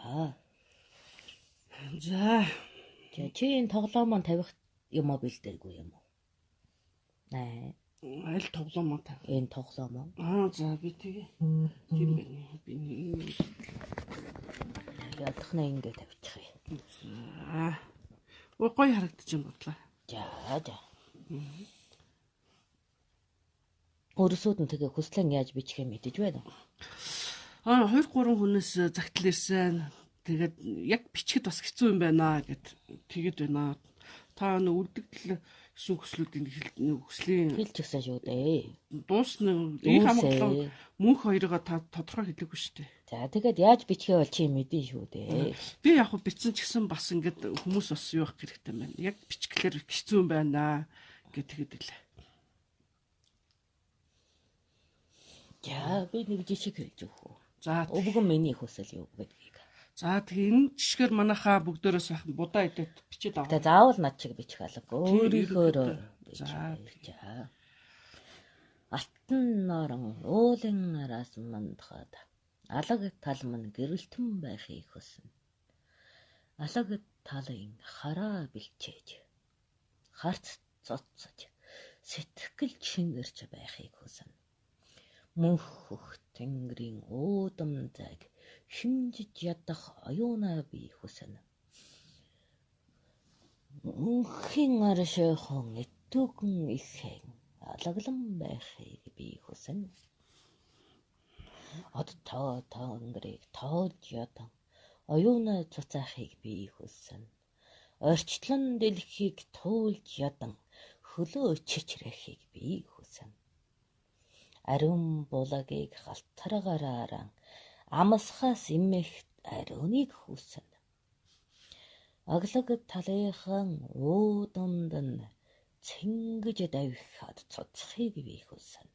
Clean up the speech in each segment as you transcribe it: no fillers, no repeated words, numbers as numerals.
За. За. За чи энэ тоглоомоо тавих юм уу бэлдээгүй юм уу? Аа. Аль тоглоомоо тавих? Энэ тоглоомоо. Аа за би тэгээ. Тийм байна. Би нэг ядахна ингэ тавьчих юм. За. Ой гоё харагдаж юм бодлоо. За за. Өөрөөсөө нь тэгээ хүслэн яаж бичих юм мэдэж байна уу? Аа 2 3 хүнээс загтал ирсэн. Тэгээд яг бичгэд бас хэцүү юм байна гэд тэгэд байна. Та нөө үлдэгдэл 9 хүслүүдийн хүслийн хэлж гисэн шүү дээ. Дуусна. Их амгалан мөнх хоёроо та тодорхой хэлээгүй шүү дээ. За тэгээд яаж бичихээ бол чи мэдэн шүү дээ. Би яг хөө бичсэн ч гэсэн бас ингээд хүмүүс бас юу ах хэрэгтэй юм байна. Яг бичгэлэр хэцүү юм байна гэд тэгэд илээ. За би нэг жишг хэлж өгөх үү. За өвгөн миний хүсэл юу гэдгийг. За тэгээ энэ жишгээр манайхаа бүгдээрээ сайхан будаа идээд бичээд аваа. Тэгээ заавал над чиг бичих албагүй. Өөрийнхөөрөө За за. Алтан норон уулын араас мандахад алаг тал мань гэрэлтэн байхыг хүснэ. Алаг талын хараа бэлчээж харц цоцсож сэтгэл чингэрч байхыг хүснэ. Мөнх хөх тэнгэрийн уудам зайг хэмжиж ядах оюунаа би хүснэ. Мөнхийн аршихон итүүхэн ихэн алаглан байхыг би хүснэ. Од тоо тэнгэрийг тоож ядан оюунаа цуцаахыг би хүснэ. Орчлон дэлхийг туулж ядан хөлөө чичрэхийг би хүснэ. Ариун булагийг галтаргаараа амсхаас имэх ариуныг хүснэ. Аглаг талынхан уудамд нь цэнгэж давхиад цуцхыг би хүснэ.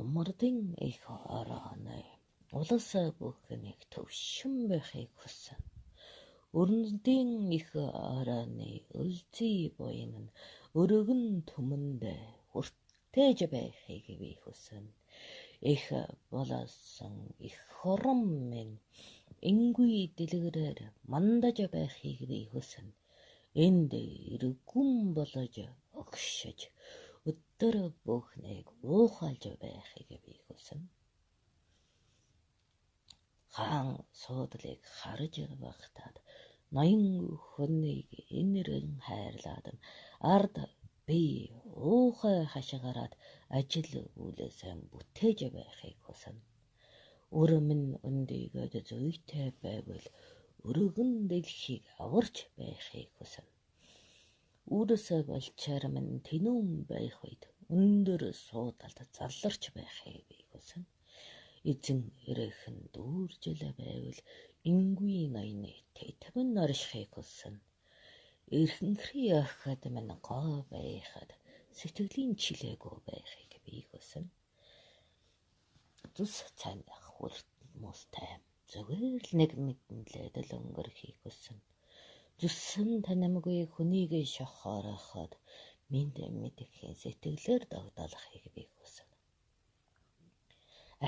Умардын их орооны улс бүхнийг төвшин байхыг хүснэ. Өрнөдийн их орооны өлзий буян нь өргөн түмэнд хүртээж байхыг би хүснэ. Их болоосон их хором минь энгүй дэлгэрээр мандаж байхыг би хүснэ. Энд эргүн болж огшиж өдөр бүхнийг уухалж байхыг би хүснэ. Хаан суудлыг харж багтаад ноён хүнийг инэрэн хайрлаад ард би уухай хашгираад ажил үйлээ сайн бүтээж байхыг хүснэ. Өр минь өндийгөөд зүйтэй байвал өргөн дэлхийг аварч байхыг хүснэ. Үрээс болчоор минь тэнүүн байх үед өндөр суудалд залларч байхыг би хүснэ. Эзэн эрэхэн дүүржил байвал энгүй ноёны тэтмэн оршихыг хүснэ. Эрхэнхрийн охид минь гоо байхад сэтгэлийн чилээгүй байхыг би хүснэ. Зүс цайнах хүмүүстэй зүгээр л нэг нэгнлээд л өнгөрөхийг хүснэ. Зүсэн танамгүй хүнийг шохоороход мэд мэдэхийн сэтгэлээр догдоолохыг би хүснэ.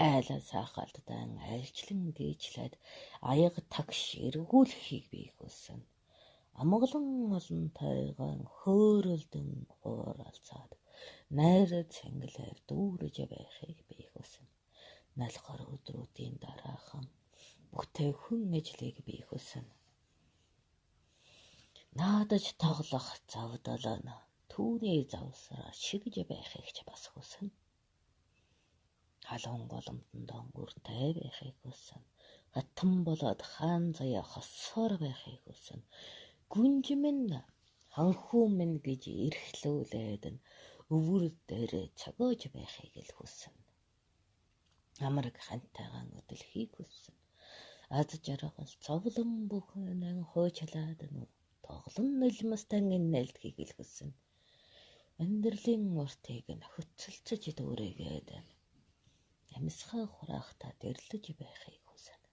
Айл саахалтдан айлчлан дээжлээд аяга тагш эргүүлэхийг би хүснэ. Амгалан олонтойгон хөөрөлдөн хууралцаад найр цэнгэлээр дүүрэж байхыг би хүснэ. Налхар өдрүүдийн дараахан бүтээгхэн ажлыг би хүснэ. Наадаж тоглох зовдол нь түүний завсраа шигж байхыг ч бас хүснэ. Халуун голомтонд өнгөртэй байхыг хүснэ. Хатан болоод хаан заяа хосоор байхыг хүснэ. Гүнж минь ханхүү минь гэж эрхлүүлээд нь өвөр дээр цогоож байхыг л хүснэ. Амраг хантайгаан өдөлхийг хүснэ. Аз жаргал зовлон бүхэн хуучлаад нь тоглон нулимстай нэлдгийг л хүснэ. Амьдралын уртыг нь хөцөлцөж дүүрээгээд амьсгаа хураахтаа дэрлэж байхыг хүснэ.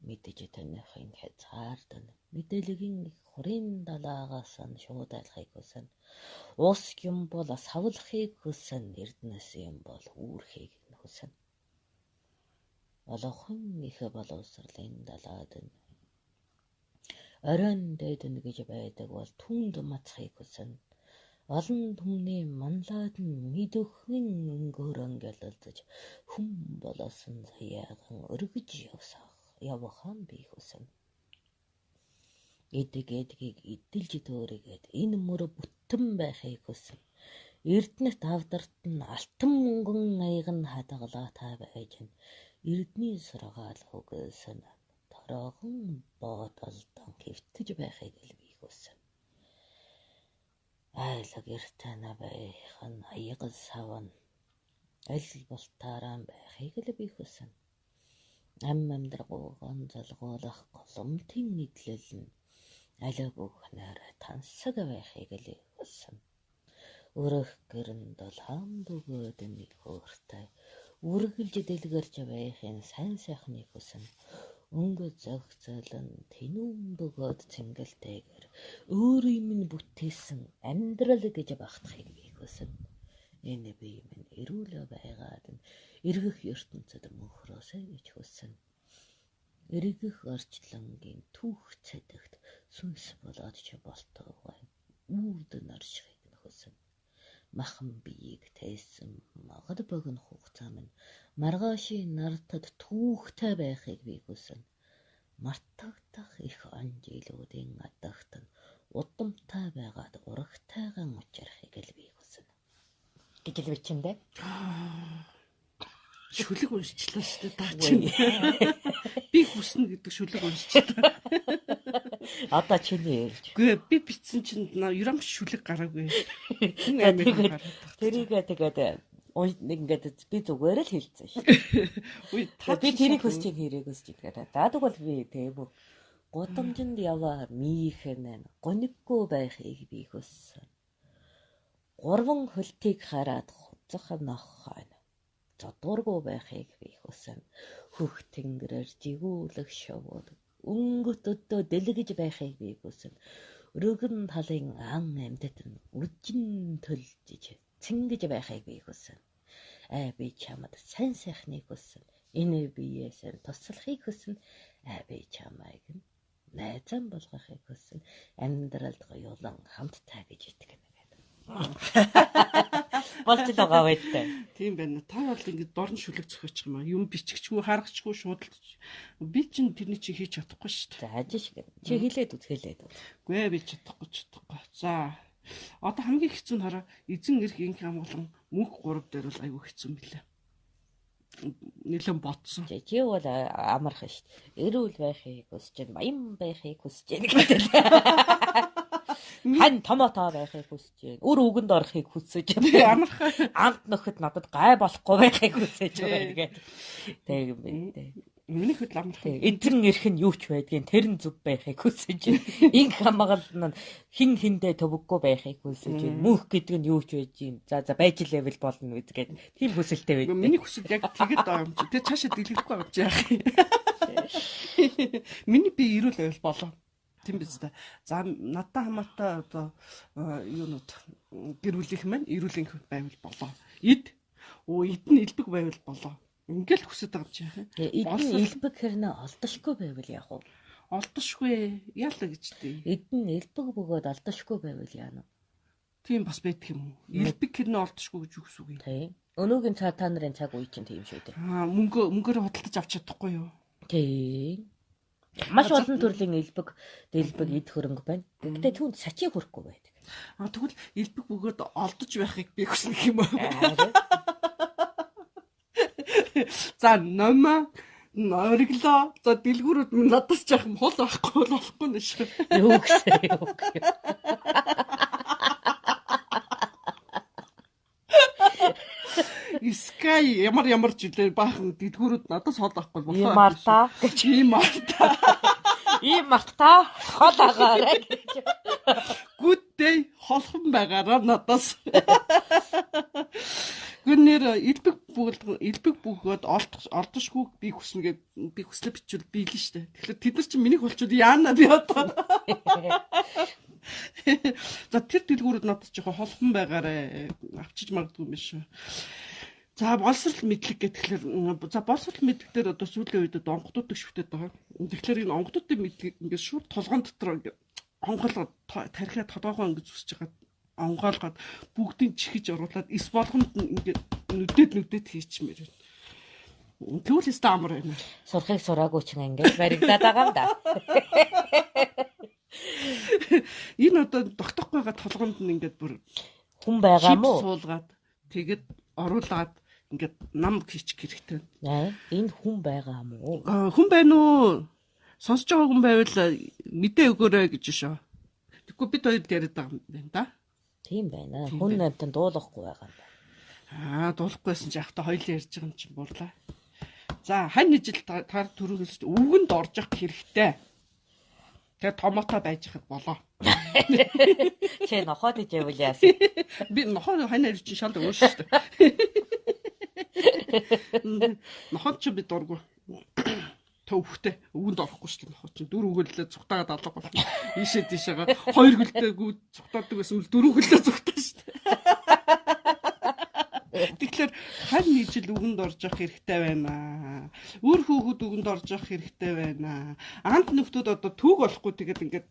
Мэдэж таныхын хязгаард нь мэдээлгийн хурын далаагаас нь шууд айлахыг хүснэ. Ус юм бол савлахыг хүснэ. Эрдэнэс юм бол үүрхийг нь хүснэ. Олонхон их боловсролын далайд нь оройн дээд нь гэж байдаг бол түүнд мацахыг хүснэ. Олон түмний манлайд нь мэдөхөн өнгөөр ангилалдаж хүн болоосон заяахан өргөж явахаа би хүснэ. Эдэг эдгийг эдэлж төөрөгээд энэ мөр бүтэн байхыг хүснэ. Эрдэнэт авдарт нь алтан мөнгөн аяг нь хадгалаатай байж нь эрдний сургаал үгэлсэн тороохон боодолдон хэвтэж байхыг л би хүснэ. Айлаг эртэнэ байх нь аяг савн аль бултаараа байхыг л би хүснэ. Ам амьдргууган залгуулах голомтын нийтлэл нь алиг бүхнээр тансаг байхыг л хүснэ. Өрөх гэрэн дулаан бөгөөд нэг хөөртэй үргэлж дэлгэрч байхын сайн сайхныг хүснэ. Өнгө зохицол нь тэнүүн бөгөөд цэнгэлтэйгээр өөрийн минь бүтээсэн амьдрал гэж багтахыг би хүснэ. Энэ бие минь эрүүл байгаад нь эргэх ертөнцид мөнхрөөсэй гэж хүснэ. Эргэх орчлонгийн түүх цэдэгт сүнс болоод ч болтугай үрд наршихыг нь хүснэ. Махан биеийг тээсэн магад богино хугацаа минь маргаашийн нартад түүхтэй байхыг би хүснэ. Мартагдах их он жилүүдийн адагт нь удамтай байгаад урагтайгаан учрахыг л би хүснэ. Гэж л бичэндээ. Шүлэг уншчлаа шүү дээ даа чинь. Би хүснэ гэдэг шүлэг уншчлаа. Одоо чиний ярьж. Үгүй би бичсэн чинь ерөөм шүлэг гараагүй. Тэрийгээ тэгээд нэг ингээд би зүгээр л хэлсэн шүү. Үгүй та би тэрийг хүсэж хэрэг хүсэж гэдэг. За тэгвэл би тийм үү. Гудамжинд яваа мийхэн гониггүй байхыг би хүссэн. Гурван хөлтийг хараад хуцах нохой зодуургүй байхыг би хүсэн. Хөх тэнгэрээр жигүүлэх шувууд өнгөт өдөө дэлгэж байхыг би хүсэн. Өргөн талын ан амьтад нь үжин төлжиж цэнгэж байхыг би хүсэн. Аа би чамд сайн сайхныг хүсэн. Энэ биеэс туслахыг хүсэн. Аа би чамайг найзан болгохыг хүсэн. Амьдралд гоёлон хамттай гэж итгэнэ. Болж л байгаа байдтай. Тийм байна. Та бол ингээд дорн шүлэг зохиочих юм аа. Юм бичгчгүй, харгачгүй шууд л би чинь тэрний чинь хийж чадахгүй шүү дээ. За ажиж шиг. Чи хэлээд үз, хэлээд. Үгүй ээ би чадахгүй. За одоо хамгийн хэцүү нь хараа эзэн эрх инх амгалан мөнх 3 дээр бол айгүй хэцүү юм билээ. Нэлээд бодсон. Чи бол амархан шүү дээ. Эрүүл байхыг хүсэж байна, баян байхыг хүсэж байна гэдэг. Хань томото байхыг хүсэж байна. Үр үгэнд орохыг хүсэж байна. Амархан. Амт нөхөд надад гай болохгүй байхыг хүсэж байна гэдэг. Тэг юм байна дээ. Миний хөдөл амархан. Эзэн эрх нь юу ч байдгийг тэр нь зөв байхыг хүсэж байна. Инх хамгаал нь хин хиндэ төвөггүй байхыг хүсэж байна. Мөнх гэдэг нь юу ч байж юм. За за байж левел болно үз гэдэг. Тийм хүсэлтэй байдаг. Миний хүсэл яг тэгэд байгаа юм чи. Тэгээ цаашаа дэлгэхгүй байгаа юм чи яах юм. Миний би эрүүл байвал болоо. Тийм биз дээ. За надтай хамаатай одоо юунууд гэр бүлийнх маань эрүүл энх байвал болоо. Эд эд нь элбэг байвал болоо. Ингээл хүсэж байгаа юм чи яах юм. Эд нь элбэг хэрнээ олдошгүй байвал яах вэ? Олдошгүй яалаа гэж дээ. Эд нь элбэг бөгөөд олдошгүй байвал яана вэ? Тийм бас байдаг юм уу? Элбэг хэрнээ олдошгүй гэж юу гэсэн үг юм? Тийм. Өнөөгийн та нарын цаг үе чинь тийм шүү дээ. Аа мөнгөөр худалдаж авч чадахгүй юу? Тийм. Маш олон төрлийн элбэг, дэлбэг, эд хөрөнгө байна. Гэхдээ түүнд сачиг хүрэхгүй байдаг. Аа тэгвэл элбэг бөгөөд олдож байхыг би хүснэ гэх юм уу? За номоо ориглоо. За дэлгүүрүүд минь надаас жаахан хол байхгүй болохгүй нэ шүү. Юу гэсэн юу гэх. Sky ямар жилээр баахан дэлгүүрүүд надаас хол авахгүй болох. Ийм арта гэж. Ийм арта. Ийм арта хол агаарай гэж. Good day холхон байгаараа надаас. Гүнээр элбэг элбэг бөгөөд олдошгүй би хүснэ гэд би хүслээ бичвэл биелэн штэ. Тэгэхээр тэд нар чинь миний болчвол яана би одоо. За тэр дэлгүүрүүд надад жоохон холхон байгаарэ авчиж магадгүй юм биш үү. За боловсрол мэдлэг гэхлээр за боловсрол мэдлэг дээр одоо сүүлийн үед онгодуудыг шүтээд байгаа. Тэгэхээр энэ онгодуудын мэдлэг ингээд шууд толгоон дотор ингээд онгоолгоод тархиа толгоогоо ингээд зүсэж байгаа онгоолгоод бүгдийг чихэж оруулаад эс болгонд нь ингээд нүдэд хийчмээр байна. Тэгвэл өстө амар байна. Сурахыг сураагүй ч ингээд баригдаад байгаа юм да. Энэ одоо тогтохгүй байгаа толгонд нь ингээд бүр хүн байгаа мó? Суулгаад тэгэд оруулаад ингээд нам хийчих хэрэгтэй. Энэ хүн байгаа мó? Хүн байна уу? Сонсож байгаа хүн байвал мэдээ өгөөрэй гэж шөө. Тэгэхгүй бид хоёрд яриад байгаа юм байна да. Тийм байна. Хүн амтан дуулахгүй байгаа юм байна. Аа, дуулахгүйсэн чи явхдаа хоёулаа ярьж байгаа юм чинь буурлаа. За, хань ижил тар түрүүгээс өвгөнд орж явах хэрэгтэй. Тэгээ томото байж хад болоо. Чи нохоод ижээвэл яасан? Би нохоо хань арь чинь шал өөр шүү дээ. Нохоод чи би дургу. Төвхтэй өвгөнд орохгүй шүү дээ нохоо чинь дөрөв хөллөө цухтаагаад алга болно. Ийшээ тийшээгээ хоёр хөлтэй гү цухтаадаг байсан бол дөрөв хөллөө цухтаа шүү дээ. Тэгэхээр хань нийжил үгэнд орж явах хэрэгтэй байна. Үр хүүхэд үгэнд орж явах хэрэгтэй байна. Ант нөхдүүд одоо түүг болохгүй тэгээд ингээд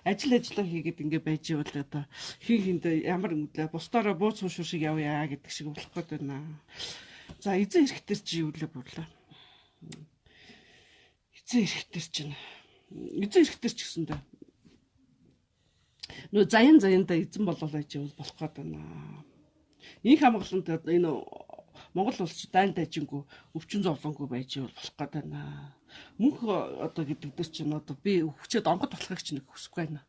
ажил ажиллаа хийгээд ингээд байж ивэл одоо хин хиндэ ямар юм лээ бусдаараа бууц суушур шиг явъя гэдэг шиг болох гээд байна. За эзэн эрхтэр чи юу лээ бурлаа. Эзэн эрхтэр чинь эзэн эрхтэр ч гэсэндээ нөө заян заяндаа эзэн болол байж ивэл болох гээд байна. Инх хамгаалалт энэ Монгол улс дайн дайжингүй өвчин зовлонгүй байж ивэл болох гээд байна. Мөнх одоо гэдэг дээр чинь одоо би өвчөөд онгод болохыг чинь хүсэхгүй байна.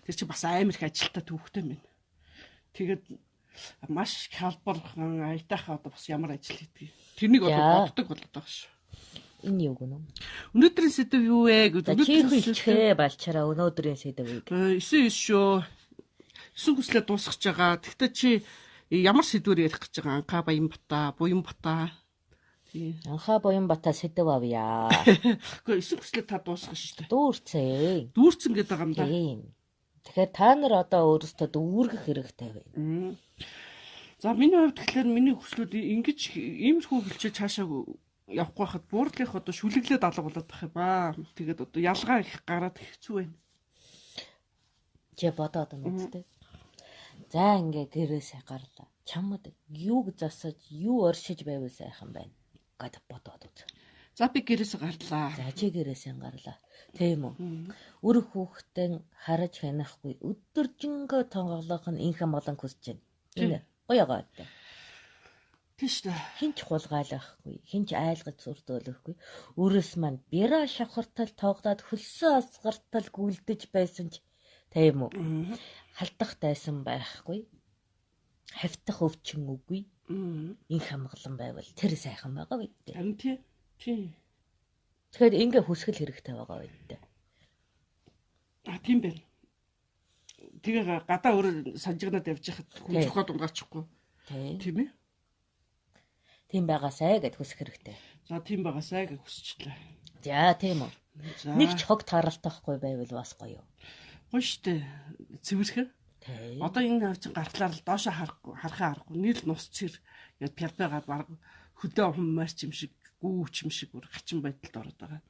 Тэр чинь бас амар их ажилтаа төвхтэй юм байна. Тэгээд маш хялбархан аятайхаа одоо бас ямар ажил хийдгийг. Тэрнийг одоо боддог болоод байгаа шүү. Энэ юу гэнэ? Өнөөдрийн сэдэв юу вэ гэдэг. Өнөөдрийн сэдэв балчаараа өнөөдрийн сэдвийг. 9 9 шүү. 9 хүслээ дуусгаж байгаа. Тэгтээ чи ямар сэдвээр ярих гэж байгаа? Анхаа Баянбата, Буянбата. Тийм. Анхаа Буянбата сэдв авъя. Үгүй 9 хүслээ та дуусгах шүү дээ. Дүүрцэн. Дүүрцэн гэдэг байгаа юм да. Тийм. Тэгэхээр та нар одоо өөрсдөө дүүргэх хэрэгтэй байна. За миний хувьд тэгэхээр миний хүслүүд ингэж иймэрхүү хөлчөө цаашаа явахгүй хахад буурлынх одоо шүлэглээд алга болоод байх юм аа. Тэгээд одоо ялгаа их гараад хэцүү байна. Чи бодоод байна үстэй. За ингээ гэрээсээ гарлаа. Чамд юуг засаж, юу оршиж байвал сайхан байна гэд бодоод үз. За би гэрээсээ гарлаа. За чи гэрээсээ гарлаа. Тийм үү. Үр хүүхдэн хараж хянахгүй өдөржингөө тонголох нь инх амгалан хүсэж байна. Энэ гоё гоё. Тийм шүү дээ. Хинч хулгайлахгүй, хинч айлгаж сүрдүүлэхгүй. Өрөөс маань бира шавхартал тоглоод хөлсөө асгартал гүйлдэж байсан ч тийм үү. Халдах дайсан байхгүй. Хавтах өвчин үгүй. Инх амгалан байвал тэр сайхан байгаа үедээ. Харин тий. Тий. Тэгэхээр ингээ хүсгэл хэрэгтэй байгаа үедээ. А тийм байна. Тэгээ гадаа өөрөө санжигнаад явж байхад хүн зөхиод унгаачихгүй. Тийм ээ. Тийм байгаасай гэд хүсэх хэрэгтэй. За тийм байгаасай гэж хүсчлээ. За тийм үү. Нэг ч хог таралтахгүй байвал бас гоё. Гоё штэ. Цэвэрхэн. Одоо энэ хав чин гартлаар л доошо харахгүй, харахаа харахгүй. Нийл нус цэр яд пялбайгаад баг хөдөө хуммаарч юм шиг, гүүч юм шиг бүр хачин байдалд ороод байгаа.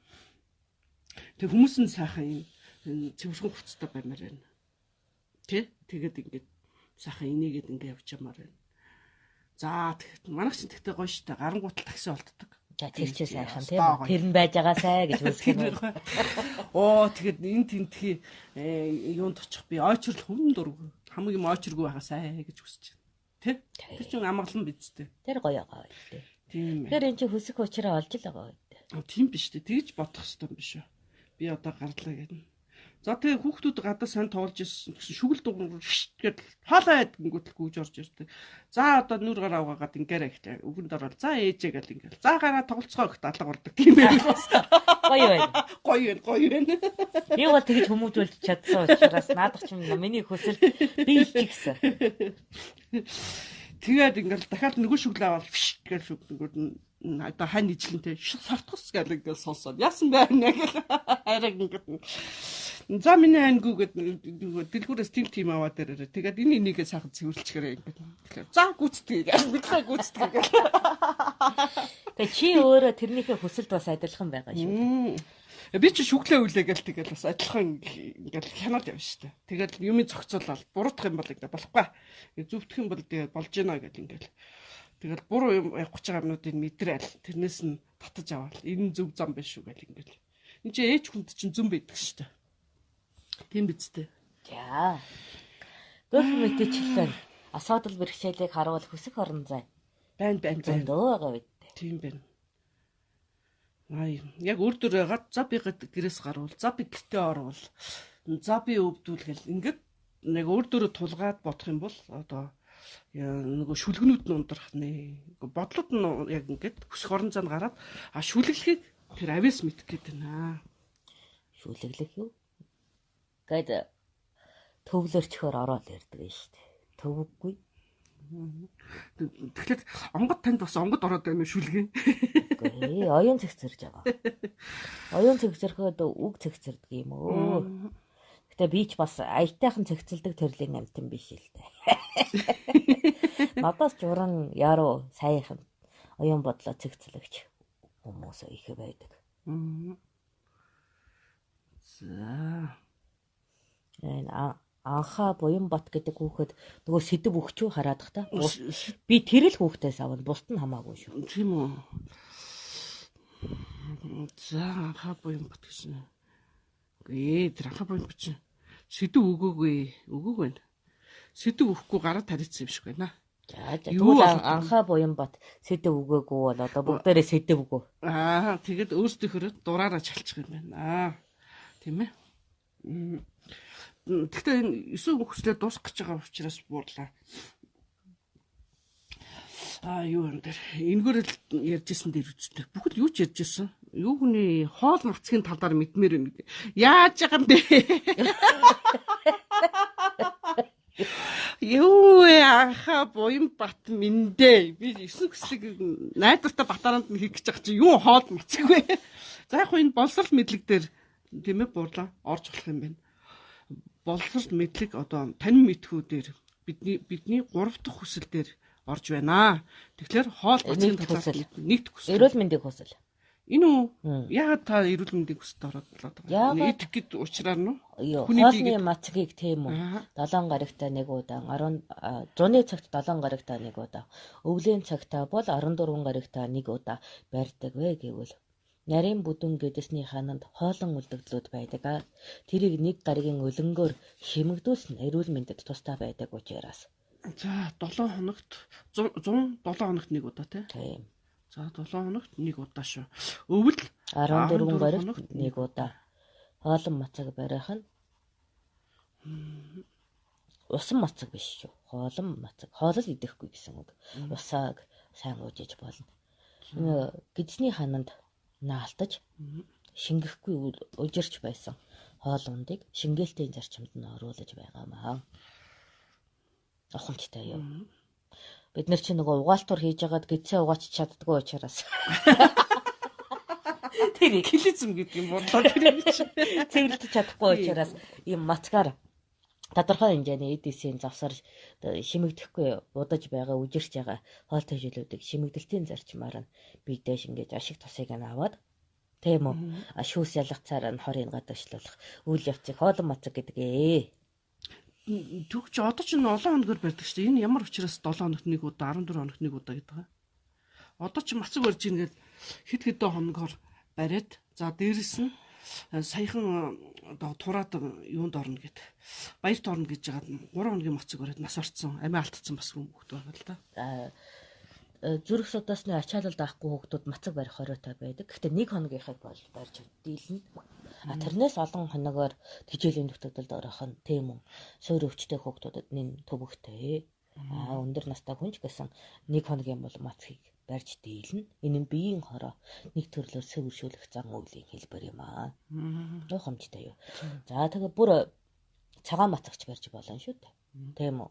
Тэг хүмүүс нь сайхан юм цэвэрхэн хувцастай баймаар байна. Тэ? Тэгээд ингээд сайхан инээгээд ингээд явж ямаар байна. За тэгэхэд манайх чинь тэгтээ гоё штэ гарангуутал такси олддог. За тэр чи сайхан тийм үү? Тэр нь байж байгаасай гэж үзэх юм. Оо тэгэхэд энэ тентхий юунд очих би ойчрол хүм дург хамаг юм ойчргүй байгаасай гэж хүсэж байна. Тэ? Тэр чинь амгалан бидтэй. Тэр гоё байгаа үү? Тийм ээ. Тэгэхээр эн чинь хүсэх учраа олж л байгаа үү? Тийм биш үү? Тэгж бодох ёстой юм биш үү? Би одоо гарлаа гэнэ. За тэгээ хүүхдүүд гадаа сайн тоглож ирсэн гэсэн шүгэл дугуйр гээд хоолой гингүүтэл гүйж орж ирдэг. За одоо нүр гараа угаагаад ингээрэ ихтэй. Үгэнд орол за ээжээ гэл ингээл. За гараа тоглолцгоо ихт алга болдог тийм ээ бас. Гоё байна. Гоё байна, гоё байна. Би бол тэгж хүмүүжүүлж чадсан учраас наадах чинь миний хүсэл биелчихсэн. Тэгээд ингээл дахиад нөгөө шүглээ аваад гэл шүглэнгүүд нь одоо хань ижлэнтэй сартгас гэл ингээл сонсоод яасан бэ гэл хайраг ингээд. За миний ангүү гэд дэлгүүрээс тим тим аваад ирээрээ. Тэгээд энэ энийгээ сайхан цэвэрлчихээрэй ингээд. Тэгэхээр за гүйцэтгэе гэж. Мэдлээ гүйцэтгэе гэх. Тэгээ чи өөрөө тэрнийхээ хүсэлд бас адилхан байгаа шүү. Би чи шүглээ үлээ гэл тэгэл бас адилхан ингээл хянаад явна шүү дээ. Тэгэл юмыг зохицуулаад буруутах юм бол ингээ болохгүй. Зүвтэх юм бол тэгээ болж гинэ гэл ингээл. Тэгэл буруу юм явах гэж байгаа юмнуудыг мэдрээл тэрнээс нь татаж аваад энэ зөв зам биш шүү гэл ингээл. Энд чи ээж хүнд чинь зүм байдаг шүү дээ. Тийм биз дээ. За. Гөх мэтчлэн асуудал бэрхшээлийг харуул хүсэх орон зай. Байна байна байна. Зөндөө байгаа бид. Тийм байна. Ай, яг өөр дөрөөгаа за би гэрээс гарвал, за би гэртээ орвол, за би өвдүүл гэл ингээд нэг өөр дөрөө тулгаад бодох юм бол одоо нөгөө шүлгнүүд нь ундрах нэ. Бодлууд нь яг ингээд хүсэх орон зайд гараад а шүлэглэхийг тэр авиас мэдэх гээд байна. Шүлэглэх юу? Гэт төвлөрчхөөр ороод ирдэг юм шүү дээ. Төвөггүй. Тэгэхээр онгод танд бас онгод ороод байна уу шүлгээ? Үгүй оюун цэгцэрж байгаа. Оюун цэгцэрхөөд үг цэгцэрдэг юм өө. Гэтэ би ч бас аятайхан цэгцэлдэг төрлийн амьтан биш л дээ. Надаас ч уран яруу саяхан оюун бодлоо цэгцлэгч хүмүүс их байдаг. За. Энэ Анхаа Буянбат гэдэг хүүхэд нөгөө сэдв өгчүү хараадах та. Би тэр л хүүхдээс авна, бусд нь хамаагүй шүү. Тийм үү. За Анхаа Буянбат гэсэн. Үгүй тэр Анхаа Буянбат чинь сэдв өгөөгүй, өгөөг байна. Сэдв өгөхгүй гараа тарицсан юм шиг байна. За тэгвэл Анхаа Буянбат сэдв өгөөгүй бол одоо бүгдээрээ сэдв өгөө. Аа тэгэд өөрсдийнхөө дураараа чалчих юм байна. Тийм ээ. Гэхдээ энэ 9 хүслээ дуусгах гэж байгаа учраас буурлаа. Аа юу юм дээр энэгээр л ярьжсэн дээр үсттэй. Бүхэл юу ч ярьжсэн. Юу хүний хоол мацгийн талаар мэдмээр байна гэдэг. Яаж байгаа юм бэ? Юу вэ Анхаа Буянбат минь дээ. Би 9 хүслийг найдвартай батаранд нь хийх гэж байгаа чи юу хоол мацаг вэ? За яг хөө энэ боловсрол мэдлэг дээр тийм ээ буурлаа орж болох юм байна. Боловсрол мэдлэг одоо танин мэдхүү дээр бидний 3 дахь хүсэл дээр орж байна. Тэгэхээр хоол мацгийн талаар нэгд хүсэл. Эрүүл мэндийн хүсэл. Энэ үү? Яагаад та эрүүл мэндийн хүсэлд ороод болоод байгаа? Идэх гээд уучраар нь үү? Хоолны мацгийг тийм үү? 7 гарагтаа нэг удаа, 10 зуны цагт 7 гарагтаа нэг удаа, өвлийн цагтаа бол 14 гарагтаа нэг удаа барьдаг вэ гэвэл нарийн бүдүүн гэдэсний хананд хоолон үлдэгдлүүд байдаг. Тэрийг нэг гарагийн өлөнгөөр хэмэгдүүлсэн эрүүл мэндэд тустай байдаг учраас. За 7 хоногт 107 хоногт нэг удаа тий. Тийм. За 7 хоногт нэг удаа шүү. Өвөл 14 гарагт нэг удаа. Хоолон мацаг барих нь усан мацаг биш шүү. Хоолон мацаг. Хоол л идэхгүй гэсэн үг. Усааг сайн уужиж болно. Гэдэсний хананд наалтаж шингэхгүй ужирч байсан хоол ундыг шингээлтийн зарчимд нь оруулаж байгаамаа. Ухамжтай юу. Бид нар чи нөгөө угаалтур хийж агаад гэдсээ угаач чаддгүй учраас. Тэр килизм гэдэг юм бодлоо тэр чи. Цэвэрлэж чадахгүй учраас ийм мацгаар тодорхой хэмжээний эд эсийн завсар шимэгдэхгүй удаж байгаа үжирч байгаа хоол тэжээлүүдийг шимэгдэлтийн зарчмаар нь бидээ шингээж ашиг тусыг нь аваад тийм үү шүүс ялгацаар нь хорыг гадагшлуулах үйл явцыг хоолон мацаг гэдэг ээ. Төгч одоо ч олон хоногор барьдаг шүү дээ. Энэ ямар учраас 7 хоногт нэг удаа 14 хоногт нэг удаа гэдэг байгаа. Одоо ч мацаг барьж ийн гээд хэд хэдэн хоногор бариад за дээрэс нь саяхан одоо тураад юунд орно гэд баярт орно гэж жагаад 3 хоногийн мацаг бариад нас орцсон амиа алдсан бас хүмүүс байгаа л да. Зүрх судаасны ачаалал даахгүй хүүхдүүд мацаг барих хориотой байдаг. Гэхдээ нэг хоногийнхыг бол барьж дийлнэ. А тэрнээс олон хоногоор тэжээлийн дутагдалд орох нь тийм үү. Суур өвчтэй хүүхдүүдэд нэн төвөгтэй. А өндөр настай хүн ч гэсэн нэг хоногийн бол мацгийг барьж дийлнэ. Энэ нь биеийн хороо нэг төрлөөр сэвэршүүлэх зан үйлийн хэлбэр юм аа. Ухамжтай юу. За тэгээ бүр цагаан мацагч барьж болно шүү дээ. Тийм үү.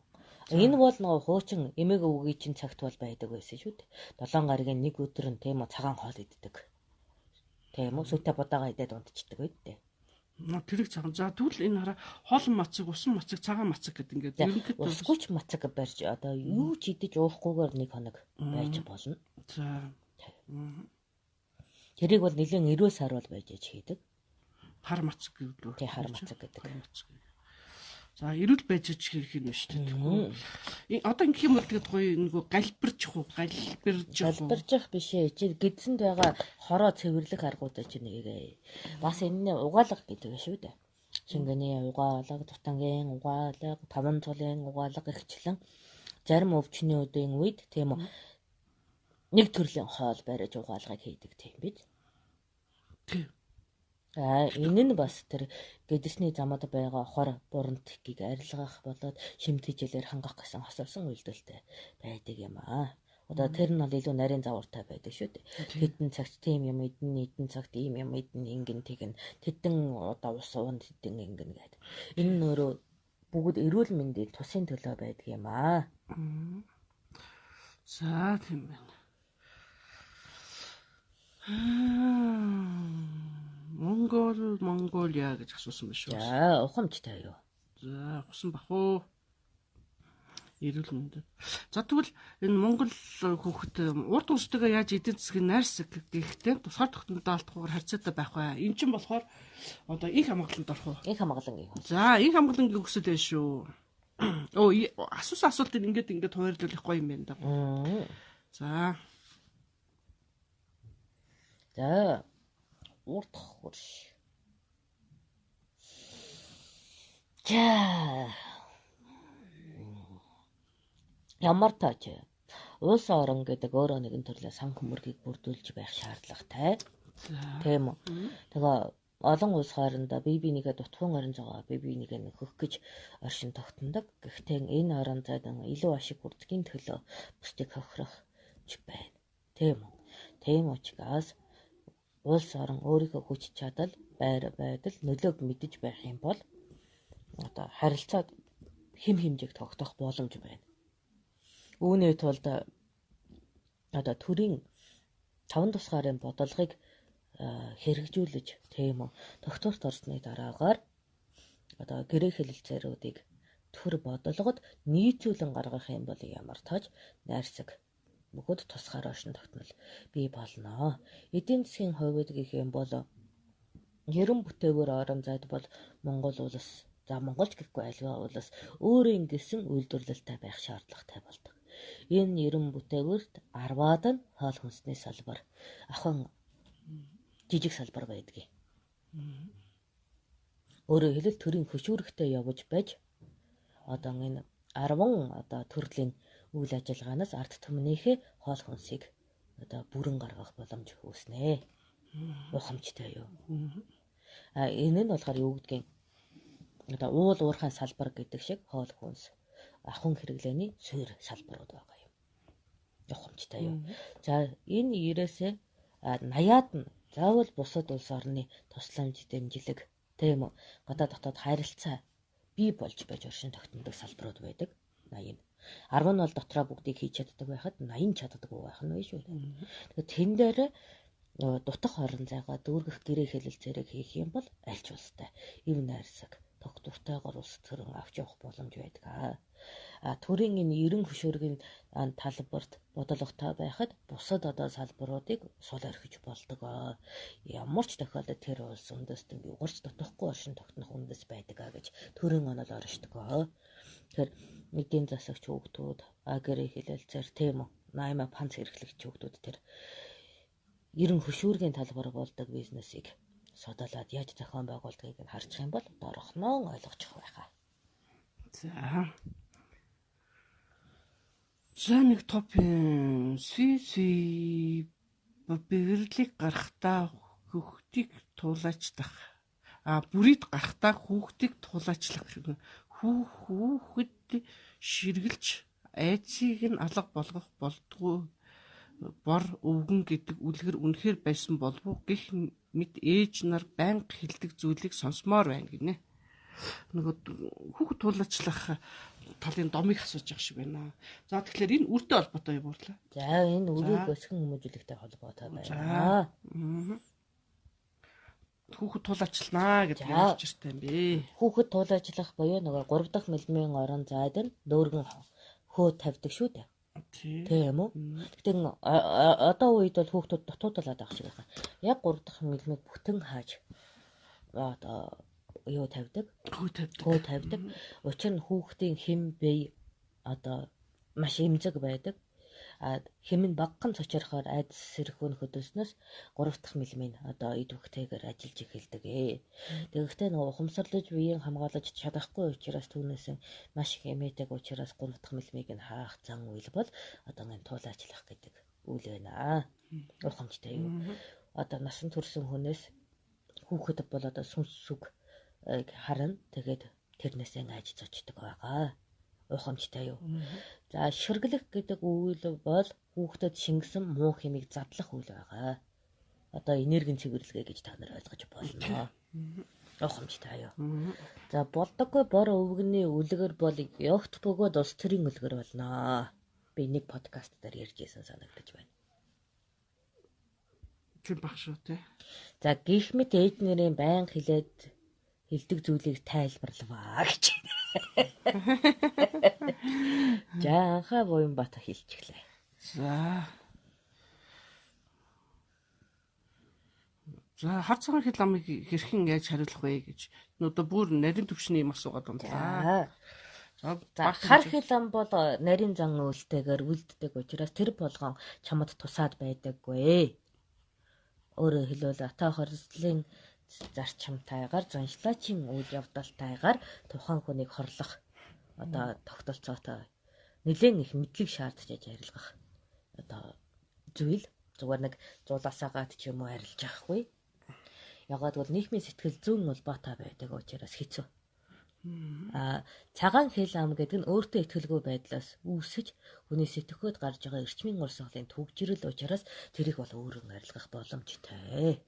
Энэ бол нөгөө хуучин эмээг өвгийн чинь цагт бол байдаг байсан шүү дээ. 7 гарагийн нэг өдөр нь тийм үү цагаан хоол иддэг. Тийм үү? Сүтэ будаага идээд унтчихдаг байдтэй. Тэрэг цагаан. За тэгвэл энэ хараа хоолн мацаг, усан мацаг, цагаан мацаг гэдэг ингээд ерөнхийдөө усгүйч мацаг барьж одоо юу ч идэж уухгүйгээр нэг хоног байж болно. За. Тэрийг бол нэлээд эрүүл сар бол байж аж хийдэг. Хар мацаг гэдэг үү? Тий, хар мацаг гэдэг. За эрүүл байж аж хийх юм шүү дээ. Одоо ингэх юм бол тэгээд гоё нөгөө галбирчих уу, галбирчих уу? Галбирчих биш ээ. Чи гидсэнд байгаа хороо цэвэрлэх аргуудаа чи нэгээ. Бас энэ нь угаалга гэдэг шүү дээ. Шингэний угаалга, тутангийн угаалга, таван цулын угаалга гэгчлэн зарим өвчнүүдийн үед тийм үү нэг төрлийн хоол бариж угаалгыг хийдэг тийм биз? Тийм. Энэ нь бас тэр гэдэсний замд байгаа хор бурант-гийг арилгах болоод шимтгийлээр хангах гэсэн хосолсон үйлдэлтэй байдаг юм аа. Одоо тэр нь бол илүү нарийн загвартай байдаг шүү дээ. Тэдэн цагт тийм юм идэн, эдэн цагт ийм юм идэн, ингэн тэгэн. Тэдэн одоо ус уун тэдэн ингэн гэдэг. Энэ нь өөрөө бүгд эрүүл мэндийн тусын төлөө байдаг юм аа. За тийм байна. Монгол, Монголиа гэж асуусан биш үү? За, ухамжтай юу? За, ухсан бах уу? Эрүүл мэнд. За тэгвэл энэ Монгол хүүхэд урд өрсдөгөө яаж эдийн засгийн найрсаг гэхдээ тусгаар тогтнолд алдахгүйгээр харьцаатай байх вэ? Эн чинь болохоор одоо их хамгаалалт орох уу? Их хамгаалангийн хүсэл. За, их хамгаалангийн хүсэл байх шүү. Оо, асуусан асуултыг ингээд хуваарлуулах гоё юм байна да. За. За. Урд хурш. За. Ямар таач улс орон гэдэг өөрөө нэгэн төрлийн сан хөмөргийг бүрдүүлж байх шаардлагатай. Тийм үү. Тэгээ олон улс хоорондоо бие биенийгээ дутхуун орон зайгаа бие биенийгээ нөхөх гэж оршин тогтнодог. Гэхдээ энэ орон зайд илүү ашиг бүрдгийн төлөө бусдыг хохирох ч байна. Тийм үү. Тийм учраас улс орон өөрийнхөө хүч чадал, байр байдал нөлөөг мэдэж байх юм бол одоо харилцаад хэм хэмжээг тогтоох боломж байна. Үүний тулд одоо төрийн таван тусгаарын бодлогыг хэрэгжүүлж тийм үү тогтворт орсны дараагаар одоо гэрээ хэлэлцээрүүдийг төр бодлогод нийцүүлэн гаргах юм бол ямар тааж найрсаг бөгөөд тусгаар оршин тогтнол бий болно. Эдийн засгийн хувьд гэх юм бол ерөн бүтээгээр орон зайд бол Монгол улс, за Монголч гэхгүй альва улс өөрийн гэсэн үйлдвэрлэлтэй байх шаардлагатай болдог. Энэ ерөн бүтээвэрт 10-аад нь хоол хүнсний салбар, ахын жижиг салбар байдгийг. Өөрөөр хэлбэл төрийн хөшүүрэгтэй явж байж одоо энэ 10 одоо төрлийн үйл ажиллагаанаас ард түмнийхээ хоол хүнсийг одоо бүрэн гаргах боломж үүснэ. Ухамжтай юу. А энэ нь болохоор юу гэдгийг одоо уул уурхайн салбар гэдэг шиг хоол хүнс, ахуйн хэрэглээний суурь салбарууд байгаа юм. Ухамжтай юу. За энэ 90-ээс 80-аад нь заавал бусад улс орны тусламж дэмжлэг тийм үү гадаад дотоод харилцаа бий болж байж оршин тогтнодог салбарууд байдаг. 80. 10 нь бол дотроо бүгдийг хийж чаддаг байхад 80 чаддаггүй байх нь шүү дээ. Тэгэхээр тэн дээр дутах орон зайгаа дүүргэх гэрээ хэлэлцээрийг хийх юм бол аль ч улстай ив найрсаг тогтвортойгоор улс төрөн авч явах боломж байдаг. А төрийн энэ ерөн хөшүүргийн талбарт бодлоготой байхад бусад одоо салбаруудыг сул орхиж болдог. Ямар ч тохиолдолд тэр улс үндэстэн юугаарч дутахгүй оршин тогтнох үндэс байдаг гэж төрийн онол оршдог. Тэгэхээр эдийн засагч хүүхдүүд, гэрээ хэлэлцээр тийм үү 80 панц хэрэглэгч хүүхдүүд тэр ерөн хөшүүргийн талбар болдог бизнесийг судаалаад яаж зохион байгуулдгийг нь харчих юм бол дорохноо ойлгочих байхаа. За. За нэг топ си бэвэрлийг гарахтаа хүүхдийг туулаачлах. А бүрид гарахтаа хүүхдийг туулаачлах. Хүүхэд ширгэлж айцыг нь алга болгох болдгоо бор өвгөн гэдэг үлгэр үнэхээр байсан болов уу гэх мэт ээж нар байнга хэлдэг зүйлийг сонсомоор байна гинэ. Нөгөө хүүхэд туулаачлах талын домыг асууж байгаа шиг байна. За тэгэхээр энэ үртэй холбоотой юм уурлаа. За энэ үрийг өсгөн хүмүүжүүлэхтэй холбоотой байна. Хүүхэд тулаачлнаа гэдэг ямар учиртай юм бэ? Хүүхэд тулаачлах буюу нөгөө 3 дахь мэлмийн орон зайд нь нөөргөн хөө тавьдаг шүү дээ. Тийм үү? Гэхдээ одоо үед бол хүүхдүүд дутуудалаад байгаа шиг байна. Яг 3 дахь мэлмийг бүтэн хааж одоо юу тавьдаг? Хөө тавьдаг. Хөө тавьдаг. Учир нь хүүхдийн хэм бие одоо маш эмзэг байдаг. А хэм нь багахан цочрохоор айдас сэрхүүн хөдөлснөөс 3 дахь мэлмийн одоо идэвхтэйгээр ажиллаж эхэлдэг. Тэгэхдээ нөгөө ухамсарлаж биеийн хамгаалаж чадахгүй учраас түүнээс маш их эмээдэг учраас 3 дахь мэлмийг нь хаах зан үйл бол одоо ингэ туулаачлах гэдэг үйл байна. Ухамжтай юу? Одоо насан турсан хүнээс хүүхэд бол одоо сүнс сүг харна. Тэгээд тэрнээсээ айж цочдог байгаа. Ухамжтай юу? За ширгэлэх гэдэг үйл бол хүүхдэд шингэсэн муу хэмийг задлах үйл байгаа. Одоо энергийн цэвэрлэгээ гэж та нар ойлгож болно. Ухамжтай юу? За болдоггүй бор өвгөний үлгэр бол ёгт бөгөөд улс төрийн үлгэр болно. Би нэг подкаст дээр ярьж исэн санагдаж байна. Тийм баг шүү те. За гих мэт ээж нэрийн байнга хилээд хэлдэг зүйлийг тайлбарлаваа гэж. За анхаа Буянбат хэлчихлээ. За. За хар цагаан хэл амыг хэрхэн яаж хариулах вэ гэж. Одоо бүр нарийн төвшний юм асуугаад байна да. За хар хэл ам бол нарийн зан үйлтэйгээр үлддэг учраас тэр болгон чамд тусаад байдаггүй. Өөрөөр хэлбэл ата хорслын зарчимтайгаар заншлаачийн үйл явдалтайгаар тухайн хүнийг хорлох одоо тогтолцоотой нэлээд их мэдлэг шаардж арилгах одоо зүйл зүгээр нэг зулаасаагаад ч юм уу арилж авахгүй. Ягаад гэвэл нийгмийн сэтгэл зүйн улбаатай байдаг учраас хэцүү. Цагаан хэл ам гэдэг нь өөртөө итгэлгүй байдлаас үүсэж хүний сэтгэхүйд гарч байгаа эрчмийн урсгалын түгжрэл учраас тэрийг бол өөрөө арилгах боломжтой.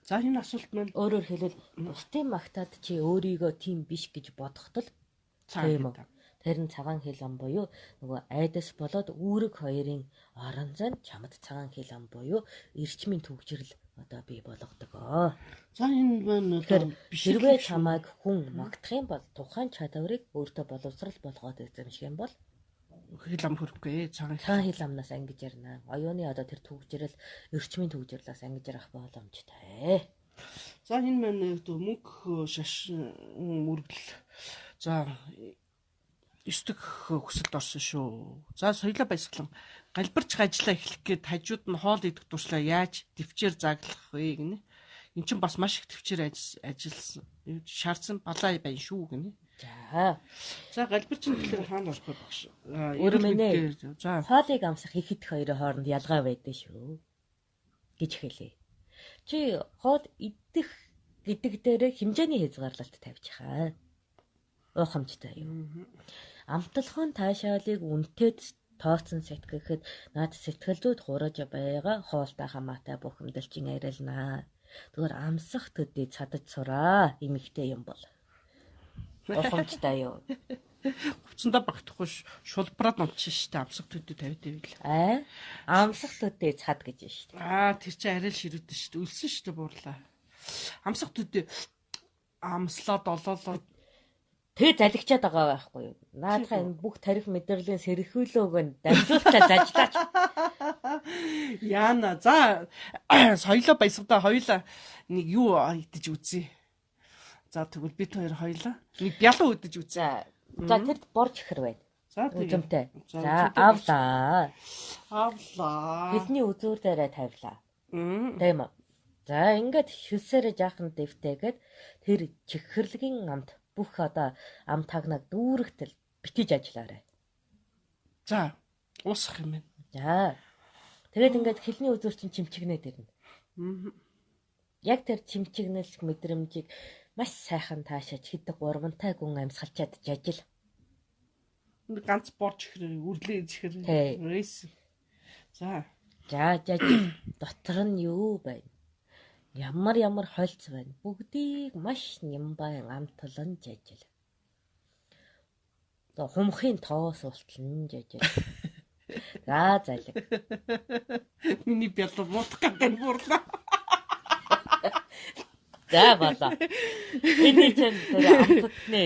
За энэ асуулт маань өөрөөр хэлбэл бусдын магтаад чи өөрийгөө тийм биш гэж бодоход л тийм үү. Тэр нь цагаан хэл ам буюу нөгөө айдас болоод үүрэг хоёрын орон зай нь чамд цагаан хэл ам буюу эрчмийн түгжрэл одоо бий болгодог. За энэ маань одоо хэрвээ чамайг хүн магтах юм бол тухайн чадварыг өөртөө боловсрал болгоод эзэмших юм бол хэл ам хөрөхгүй цагаан хэл амнаас ангиж ярина. Оюуны одоо тэр түгжрэл эрчмийн түгжрлээс ангиж ярах боломжтой. За энэ маань мөнгө шашин мөргөл за 9 дэх хүсэлд орсон шүү. За соёлоо баясгалан галбирч ажиллаа эхлэх гээд хажууд нь хоол идэх туршлаа яаж төвчээр заглах вэ гинэ. Эн чинь бас маш их төвчээр ажилласан шаардсан балай байна шүү гинэ. За. За галбирч нь тэгэхээр хаана орох вэ багш? Өрмөнэ. За хоолыг амсах их идэх хоёрын хооронд ялгаа байдаг шүү гэж хэлье. Чи хоол идэх гэдэг дээрээ хэмжээний хязгаарлалт тавьчихаа. Уухамжтай юу? Амтлахын таашаалыг үнэтэй тооцсон сэтгэхэд наад сэтгэл зүйд хуураж байгаа хоолтой хамаатай бухимдалчин арилнаа. Тэгвэр амсах төдий цадаж сураа эмэгтэй юм бол. Ухамжтай юу? Хувцсандаа багтахгүй шулбраад унтчих штэ амсах төдий тавиад байвал. Аа? Амсах төдий цад гэж штэ. Аа тэр чинь арай л ширүүдэн штэ. Өлсөн штэ буурлаа. Амсах төдий амслаад олоолоо Тэгээ залгичаад байгаа байхгүй юу? Наадхаа энэ бүх тарих мэдрэлийн сэрхийлөөг нь дамжуултаа зажлаач. Яана. За соёлоо баясгадаа хоёлаа нэг юу идэж үзье. За тэгвэл бид хоёр хоёлаа нэг бялуу идэж үзье. За тэр борж ихэр байна. За үзэмтэй. За авлаа. Авлаа. Бидний үзүүр дээрээ тавилаа. Тийм үү? За ингээд шүсээрээ жаахан дэвтээгээд тэр чихэрлэгийн амт бүх одоо ам тагнаг дүүрэгтэл битэж ажиллаарай. За уусах юм байна. За. Тэгээд ингээд хилний үзүүр чинь чимчигнээд ирнэ. Яг тэр чимчигнэл мэдрэмжийг маш сайхан таашаач хэдэг гурвантай гүн амьсгалчаад жажил. Ганц борж ихэр үрлээ ихэр. Рейс. За. За жажил дотор нь юу байна? Ямар ямар хольц байна. Бүгдийг маш нямбайн амтлан жажил. Одоо хумхын тоос ултлан жажил. За залиг. Миний бялуу муудах гэдэг буурлаа. За болоо. Энэ чинь тэр амтдны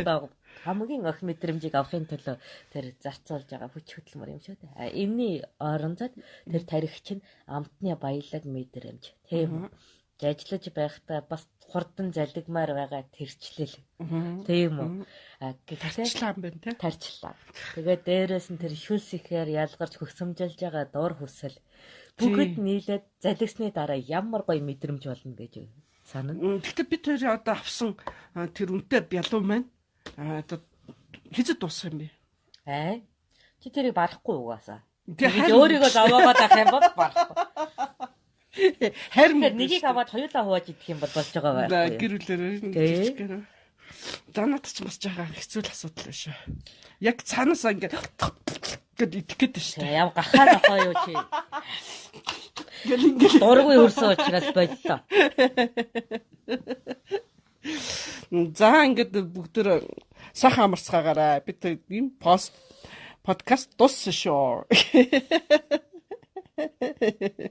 одоо хамгийн өх мэдрэмжийг авахын төлөө тэр зарцуулж байгаа хүч хөдөлмөр юм шүү дээ. А энэний орондоо тэр тарих чинь амтны баялаг мэдрэмж, тийм үү? Жажлаж байхдаа бас хурдан залгимаар байгаа тэрчлэл. Тийм үү? А гэхдээ тарчлаа юм байна те. Тарчлаа. Тэгээд дээрээс нь тэр шүлс ихээр ялгарч хөгсөмжилж байгаа дур хүсэл бүгд нийлээд залгисны дараа ямар гоё мэдрэмж болно гэж санана. Гэхдээ бид хоёрын одоо авсан тэр үнэтэй бялуу маань одоо хэзээ дуусах юм бэ? Аа. Чи тэрийг барахгүй угаасаа. Тэгээ өөрийгөө зовоогоод авах юм бол барахгүй. Харин нэгийг аваад хоёулаа хувааж идэх юм бол болж байгаа байхгүй. Гэр бүлээрээ жижиггээр. За надад ч бас жаахан хэцүү л асуудал биш. Яг цаанаасаа ингээд гэд идэх гээд шүү дээ. Яв гахаа нохоо юу чи. Гэл ингээд дургүй өрсөн учраас боллоо. За ингээд бүгд сайхан амарцгаагаарай. Бид ийм подкаст дууссан шүү.